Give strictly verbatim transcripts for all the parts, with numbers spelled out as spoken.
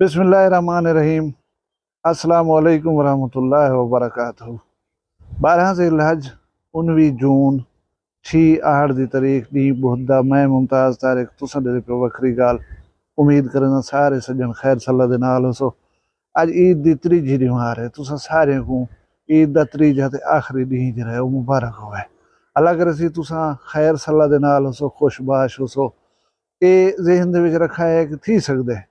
بسم اللہ الرحمن الرحیم۔ السلام علیکم ورحمۃ اللہ وبرکاتہ۔ بارہ ذی الحج، انوی جون، چھی آہڑ دی تاریخ، ڈینہہ بدھ دا۔ میں ممتاز طارق تساں دے پہ وکھری گال۔ امید کرنا سارے سجن خیر صلاح دے نال ہو سو۔ اج عید دی تریجھی دیوار ہے، تساں سارے کو عید دا تریجھا تے آخری ڈینہہ جڑا ہے، وہ مبارک ہوئے۔ اللہ کرے سی تساں خیر صلاح دے نال ہو سو، خوش باش ہو سو۔ اے ذہن دے وچ رکھا ہے کہ تھی سکدے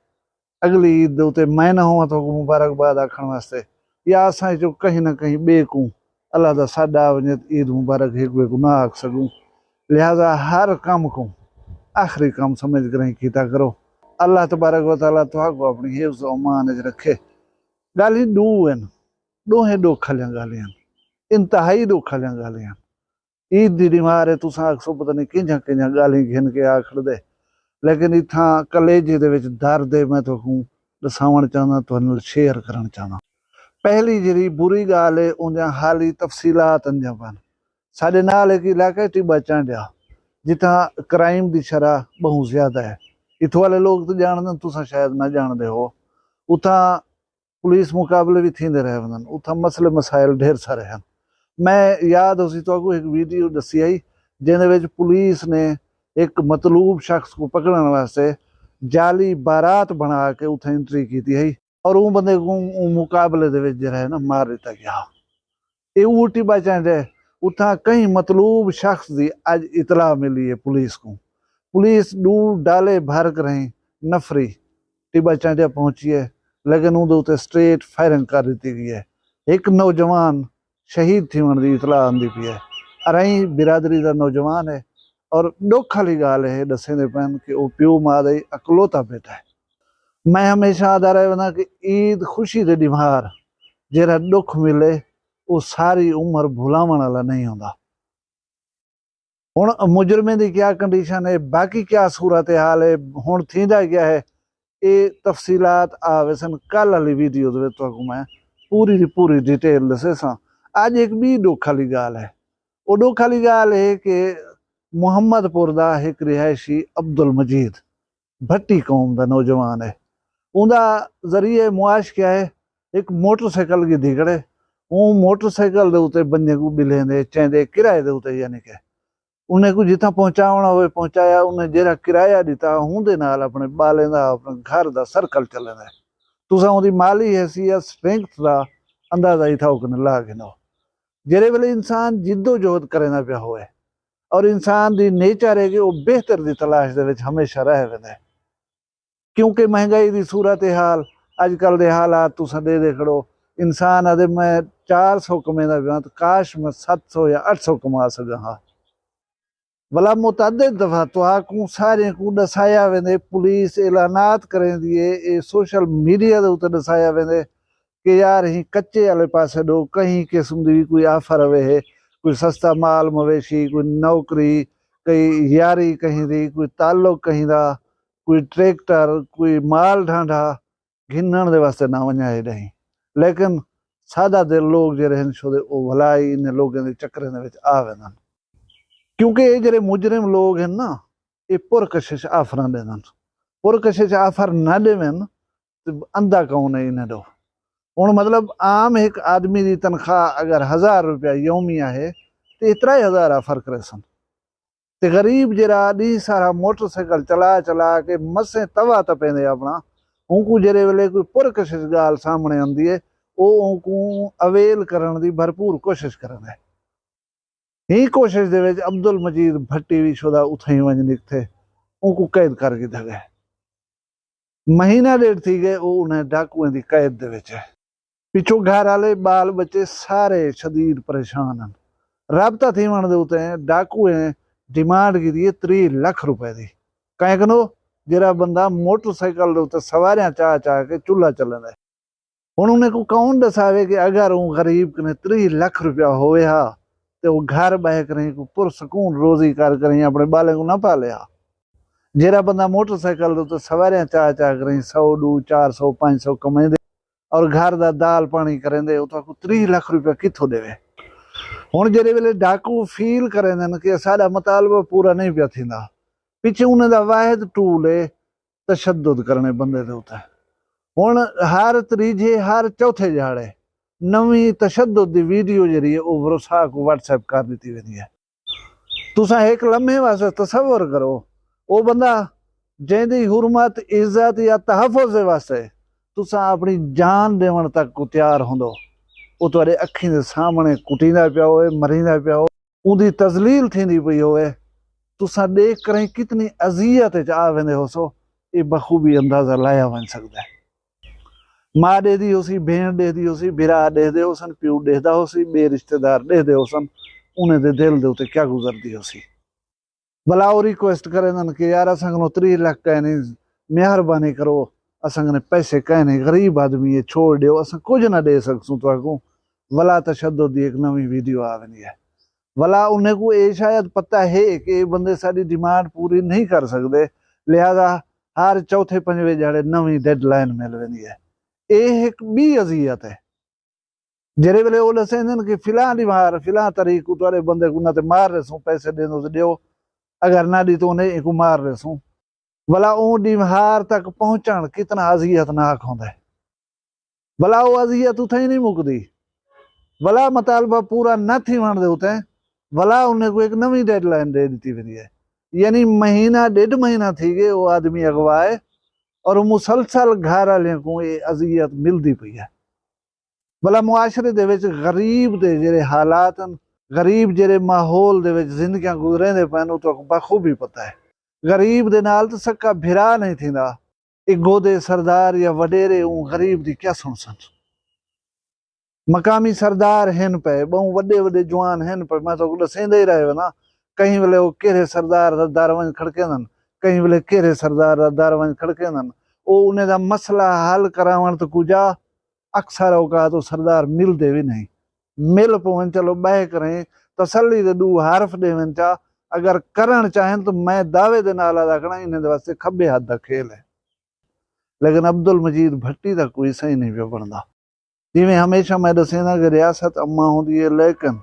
اگلی عید دے اتے میں نہ ہواں تہاکوں مبارکباد آکھݨ واسطے، یا اساں اچوں کہیں نہ کہیں ٻئے کوں اللہ دا سݙ آ ونڄے تے عید مبارک ہک ٻئے کوں نہ آکھ سڳوں۔ لہذا ہر کم کوں آخری کم سمجھ کراہیں کیتا کرو۔ اللہ تبارک و تعالیٰ تہاکوں اپݨی حفظ و امان اچ رکھے۔ ڳالھیں ݙو ہن، ݙوہیں ݙکھ آلیاں ڳالھیں ہن، انتہائی ݙکھ آلیاں ڳالھیں ہن۔ عید دی ݙیوار ہے، تساں آکھسو پتہ نہیں کینجھاں کینجھاں ڳالھیں گھن کے آ کھڑدے، لیکن اتھاں کلیجے دے وچ درد ہے، میں تہاکوں ݙساوݨ چاہنداں، تہاݙے نال شیئر کرݨ چاہنداں۔ پہلی جیڑھی بری ڳالھ ہے، اوندیاں حالی تفصیلات آندیاں پن۔ ساݙے نال ہک علاقہ ہے ٹبہ چانڈیا، جتھاں کرائم دی شرح ٻہوں زیادہ ہے۔ اتھوں والے لوگ تاں ڄاݨدن، تساں شاید نہ ڄاݨدے ہو۔ اتھاں پولیس مقابلے وی تھیندے رہ ویندن، اتھاں مسئلے مسائل ڈھیر سارے ہن۔ میں یاد ہوسی تہاکوں ہک ویڈیو ݙسی ہئی، جیندے وچ پولیس نے ہک مطلوب شخص کوں پکڑݨ واسطے جعلی بارات بݨا کے اتھاں انٹری کیتی ہئی، اور اوں بندے کوں اوں مقابلے دے وچ جیڑھا ہے نا، مار ݙتا ڳیا۔ اے اوں ٹبہ چانڈیا ہے، اتھاں کہیں مطلوب شخص دی اڄ اطلاع ملی ہے پولیس کوں۔ پولیس ݙو ڈالے بھر کراہیں نفری ٹبہ چانڈیا پہنچی ہے، لیکن اوندے اتے اسٹریٹ فائرنگ کر ݙتی ڳئی ہے۔ ہک نوجوان شہید تھیوݨ دی اطلاع آندی پئی ہے۔ ارائیں برادری دا نوجوان ہے، اور ݙکھ آلی ڳالھ ہے، ݙسیندے پئن کہ او پیو ماء دا ہی اکلوتا بیٹا ہے۔ میں ہمیشہ آہدا رہ وینداں کہ عید خوشی دے ݙیوار، جیڑھا ݙکھ ملے، او ساری عمر بھلاوݨ آلا نہیں ہوندا۔ ہݨ مجرمیں دی کیا کنڈیشن ہے، باقی کیا صورتحال ہے، ہݨ تھیندا کیا ہے، اے تفصیلات آ ویسن۔ کل آلی ویڈیو دے وچ تہاکوں میں پوری دی پوری ڈیٹیل ݙسیساں۔ اڄ ہک ٻئی ݙکھ آلی ڳالھ ہے۔ او ݙکھ آلی ڳالھ ہے کہ محمد پور دا ہک رہائشی عبدالمجید بھٹی قوم دا نوجوان ہے۔ اوندا ذریعہ معاش کیا ہے؟ ہک موٹر سائیکل گھدی کھڑے۔ اوں موٹر سائیکل دے اتے بندے کوں ٻلھیندے چیندے کرائے دے اتے، یعنی کہ انہیں کوں جتھاں پہنچاوݨا ہوئے پہنچایا، انہیں جیڑھا کرایہ ݙتا، اوندے نال اپݨے ٻالیں دا، اپݨے گھر دا سرکل چلیندا ہے۔ تساں اوندی مالی حیثیت، اسٹرینگتھ دا اندازہ اتھاؤ کنے لا گھنو۔ جیڑھے ویلے انسان جدوجہد کریندا پیا ہوئے، اور انسان دی نیچر ہے کہ او بہتر دی تلاش دے وچ ہمیشہ رہ ویندے۔ کیونکہ مہنگائی دی صورتحال، اڄ کل دے حالات تساں ݙیہدے کھڑو، انسان آہدے میں چار سو کمیندا پیاں تاں کاش میں ست سو یا اٹھ سو کما سڳاں ہا۔ ولا متعدد دفعہ تہاکوں ساریں کوں ݙسایا ویندے، پولیس اعلانات کریندی ہے، اے سوشل میڈیا دے اتے ݙسایا ویندے کہ یار ہیں کچے آلے پاسے ݙو، کہیں قسم دی وی کوئی آفر ہووے ہے، کوئی سستا مال مویشی، کوئی نوکری، کوئی یاری کہیں دی، کوئی تعلق کہیں دا، کوئی ٹریکٹر، کوئی مال ڈھانڈا گھنݨ دے واسطے نہ ونڄا ہے ݙاہیں۔ لیکن سادہ دل لوگ جیڑھے ہن، شودے او ولا ہی انہیں لوگیں دے چکریں دے وچ آ ویندن۔ کیونکہ اے جیڑھے مجرم لوگ ہن نا، اے پرکشش آفراں ݙیندن۔ پرکشش آفر نہ ݙیون تے اندھا کون ہے انہیں ݙو؟ ہݨ مطلب عام ہک آدمی دی تنخواہ اگر ہزار روپیہ یومیہ ہے تے اے ترائے ہزار آفر کریسن۔ تے غریب جیڑھا ݙینہہ سارا موٹر سائیکل چلا چلا کے مسیں توا تپیندے اپݨا، اونکوں جیڑھے ویلے کوئی پرکشش ڳالھ سامݨے آندی ہے، او اونکوں اویل کرݨ دی بھرپور کوشش کریندے۔ ایں کوشش دے وچ عبدالمجید بھٹی وی شودا اتھائیں ونڄ نکتھے، اونکوں قید کر گھدا ڳئے۔ مہینہ ݙیڈھ تھی ڳئے او انہیں ڈاکوئیں دی قید دے وچ ہے۔ پچھوں گھر آلے، ٻال ٻچے سارے شدید پریشان ہن۔ رابطہ تھیوݨ دے اتے ڈاکوئیں ڈیمانڈ کیتی ہے تریہہ لکھ روپے دی۔ کہیں کنوں؟ جیڑھا بندہ موٹر سائیکل دے اتے سواریاں چا چا کے چولہا چلیندا ہے۔ ہݨ انہیں کوں کون ݙساوے کہ اگر اوں غریب کنے تریہہ لکھ روپیہ ہووے ہا تے او گھر ٻہہ کریں کوں پرسکون روزی کر کریں اپݨے ٻالیں کوں نہ پالے ہا۔ جیڑھا بندہ موٹر سائیکل دے اتے سواریاں چا چا کریں سو، ݙو، چار سو، پنج سو کمیندے اور گھر دا دال پاݨی کریندے، او تہاکوں تریہہ لکھ روپیہ کتھوں ݙیوے؟ ہݨ جیڑھے ویلے ڈاکو فیل کریندن کہ ساݙا مطالبہ پورا نہیں پیا تھیندا، پچھے انہیں دا واحد ٹول ہے تشدد کرݨے بندے دے اتے۔ ہن ہر تریجھے، ہر چوتھے ڄہاڑے نویں تشدد دی ویڈیو جیڑھی ہے، او ورثاء کوں واٹس ایپ کر ݙتی ویندی ہے۔ تساں ہک لمحے واسطے تصور کرو، او بندہ جیندی حرمت، عزت یا تحفظ دے واسطے تساں اپݨی جان ݙیوݨ تک کوں تیار ہوندو، او تہاݙے اکھیں دے سامݨے کٹیندا پیا ہوئے، مریندا پیا ہوئے، اوندی تذلیل تھیندی پئی ہوئے، تساں ݙیکھ کریں کتنی اذیت وچ آ ویندے ہوسو، اے بخوبی اندازہ لایا ونڄ سڳدا ہے۔ ماء ݙیہدی ہوسی، بھیݨ ݙیہدی ہوسی، بھرا ݙیہدے ہوسن، پیو ݙیہدا ہوسی، ٻئے رشتہ دار ݙیہدے ہوسن، انہیں دے دل دے اتے کیا گزردی ہوسی۔ ولا او ریکویسٹ کریندن کہ یار، اساں کنوں تریہہ لکھ کائنی، مہربانی کرو، اساں کنے پیسے کائنی، غریب آدمی ہے، چھوڑ ݙیو، اساں کجھ نہ ݙے سڳسوں تہاکوں۔ ولا تشدد دی ہک نویں ویڈیو آ ویندی ہے۔ ولا انہیں کوں اے شاید پتہ ہے کہ اے بندے ساݙی ڈیمانڈ پوری نہیں کر سڳدے، لہذا ہر چوتھے پنجویں ڄہاڑے نویں ڈیڈ لائن مل ویندی ہے۔ اے ہک ٻی اذیت ہے۔ جیڑھے ویلے او ݙسیندن کہ فلاں ݙیوار، فلاں تاریخ کوں تہاݙے بندے کوں نہ تے مار ݙیسوں، پیسے ݙیندوں تے ݙیو، اگر نہ ݙیتوں نے اینکوں مار ݙیسوں۔ ولا اوں ݙیوار تک پہنچݨ کتنا اذیت ناک ہوندا ہے۔ ولا او اذیت اتھائیں نہیں مکدی۔ ولا مطالبہ پورا نہ تھیوݨ دے اتے ولا انہیں کوں ہک نویں ڈیڈ لائن ݙے ݙتی ویندی ہے۔ یعنی مہینہ ݙیڈھ مہینہ تھی ڳئے او آدمی اغوا ہے اور مسلسل گھر آلیاں کوں اے اذیت ملدی پئی ہے۔ ولا معاشرے دے وچ غریب دے جیڑھے حالات ہن، غریب جیڑھے ماحول دے وچ زندگیاں گزریندے پئے ہن، او تہاکوں بخوبی پتہ ہے۔ غریب دے نال تاں سکا بھرا نہیں تھیندا۔ اے گودے سردار یا وݙیرے اوں غریب دی کیا سݨسن؟ مقامی سردار ہن پئے، ٻہوں وݙے وݙے جوان ہن پئے، میں تہاکوں ݙسیندا ہی رہ وینداں، کہیں ویلے او کیرھے سردار دا در ونڄ کھڑکیندن، کہیں ویلے کیرھے سردار دا در ونڄ کھڑکیندن۔ او انہیں دا مسئلہ حل کراوݨ تاں کجا، اکثر اوقات او سردار ملدے وی نہیں۔ مل پوون، چلو ٻہہ کریں، تسلی دے ݙو حرف ݙیون چا، اگر کرݨ چاہن تاں میں دعوے دے نال آہدا کھڑاں، انہیں دے واسطے کھٻے ہتھ دا کھیل ہے۔ لیکن عبدالمجید بھٹی دا کوئی صحیح نہیں پیا بݨدا۔ جیویں ہمیشہ میں ݙسیندا کہ ریاست اماں ہوندی ہے، لیکن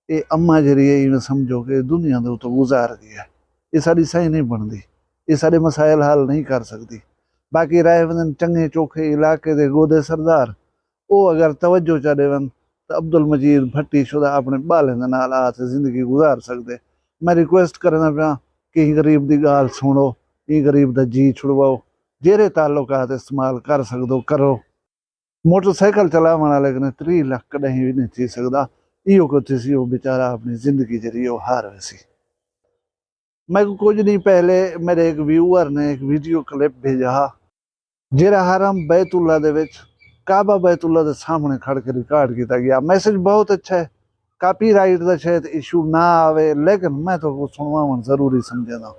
اے اماں جیڑھی ہے، ایویں سمجھو کہ دنیا دے اتوں گزار ڳئی ہے۔ اے ساݙی صحیح نہیں بݨدی، اے ساݙے مسائل حل نہیں کر سڳدی۔ باقی رہ ویندن چنڳے چوکھے علاقے دے گودے سردار، او اگر توجہ چا ݙیون تاں عبدالمجید بھٹی شدہ اپݨے ٻالیں دے نال آ تے زندگی گزار سڳدے۔ میں ریکویسٹ کریندا پیاں کہ ایں غریب دی ڳالھ سݨو، ایں غریب دا جی چھڑواؤ، جیڑھے تعلقات استعمال کر سڳدو کرو۔ موٹر سائیکل چلاوݨ آلے کنے تریہہ لکھ کݙاہیں وی نہیں تھی سڳدا، ایہو کجھ تھیسی، او بیچارہ اپݨی زندگی جیڑھی او ہار ویسی۔ میکوں کجھ ݙینہہ پہلے میݙے ہک ویور نے ہک ویڈیو کلپ بھیجا ہا، جیڑھا حرم بیت اللہ دے وچ، کعبہ بیت اللہ دے سامݨے کھڑ کے ریکارڈ کیتا ڳیا۔ میسج بہت اچھا ہے، کاپی رائٹ دا شاید ایشو نہ آوے، لیکن میں تہاکوں سݨواوݨ ضروری سمجھینداں،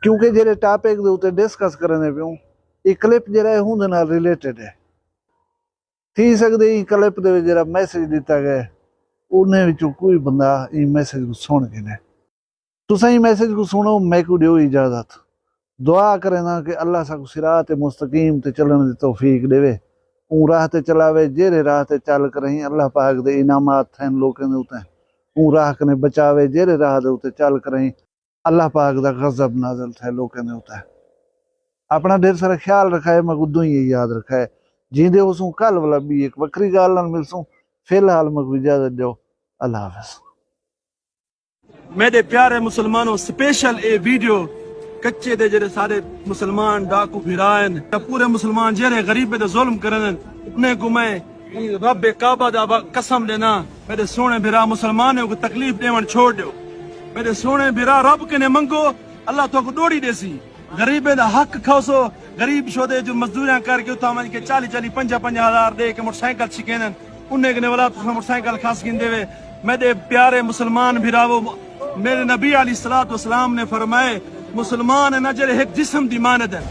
کیونکہ جیڑھے ٹاپک دے اتے ڈسکس کریندے پیوں، اے کلپ جیڑھا ہے، اوندے نال ریلیٹڈ ہے۔ تھی سڳدے ایں کلپ دے وچ جیڑھا میسج ݙتا ڳئے، انہیں وچوں کوئی بندہ ایں میسج کوں سݨ گھنے۔ تساں ایں میسج کوں سݨو، میکوں ݙیو اجازت۔ دعا کرینداں کہ اللہ ساکوں صراط مستقیم تے چلݨ دی توفیق ݙیوے۔ اوں راہ تے چلاوے، جیڑھے راہ تے چل کرہیں اللہ پاک دے انعامات تھئن لوکیں دے اتے۔ اوں راہ کنے بچاوے، جیڑھے راہ دے اتے چل کرہیں اللہ پاک دا غضب نازل تھئے لوکیں دے اتے۔ اپݨا ڈھیر سارا خیال رکھائے، میکوں دعائیں یاد رکھائے۔ جیندے ہوسوں کل ولا ٻی ہک وکھری ڳالھ نال ملسوں۔ فی الحال میکوں اجازت ݙیو۔ اللہ حافظ۔ میݙے پیارے مسلمانوں، سپیشل اے ویڈیو کچے دے جیڑھے سارے مسلمان ڈاکو بھرا ہن، یا پورے مسلمان جیڑھے غریبیں تے ظلم کریندن، انہیں کوں میں رب کعبہ دا وا-، قسم ݙینداں، میݙے سوہݨے بھرا مسلمانوں کوں تکلیف ݙیوݨ چھوڑ ݙیو۔ میݙے سوہݨے بھرا، رب کنے منگو، اللہ تہاکوں ݙوڑی ݙیسی۔ غریبیں دا حق کھاؤسو، غریب شودے جو مزدوریاں کر کے اتھاں ونڄ کے چالیہہ چالیہہ، پنجاہ پنجاہ ہزار ݙے کے موٹر سائیکل چھکیندن، انہیں کنے ولا تساں موٹر سائیکل کھس گھندے وے۔ میݙے پیارے مسلمان بھراوو، میݙے نبی علیہ الصلوۃ والسلام نے فرمائے، مسلمان ہے نا جیڑھے ہک جسم دی مانند ہن،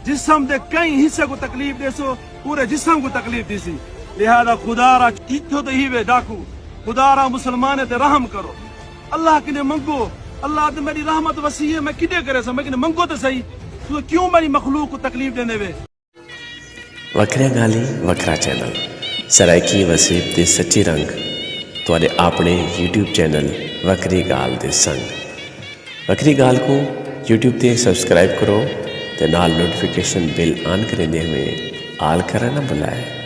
جسم دے کئی حصے کوں تکلیف ݙیسو، پورے جسم کوں تکلیف ݙیسی۔ لہذا خدا را اتھوں تے ہی وے ڈاکو، خدا را مسلمان تے رحم کرو، اللہ کنے منگو، اللہ تے میݙی رحمت وسیع ہے، میں کݙے کریساں، میں کنے منگو تے صحیح، توں کیوں میݙی مخلوق کوں تکلیف ݙیندے وے؟ وکھریاں ڳالھیں، وکھرا چینل، سرائیکی وسیب دے سچے رنگ، تہاݙے آپݨے یوٹیوب چینل وکھری ڳالھ دے سنگ۔ وکھری ڳالھ کوں یوٹیوب تے سبسکرائب کرو، تے نال نوٹیفکیشن بیل آن کریندے ہوئیں آل کرݨ نہ بھلائے۔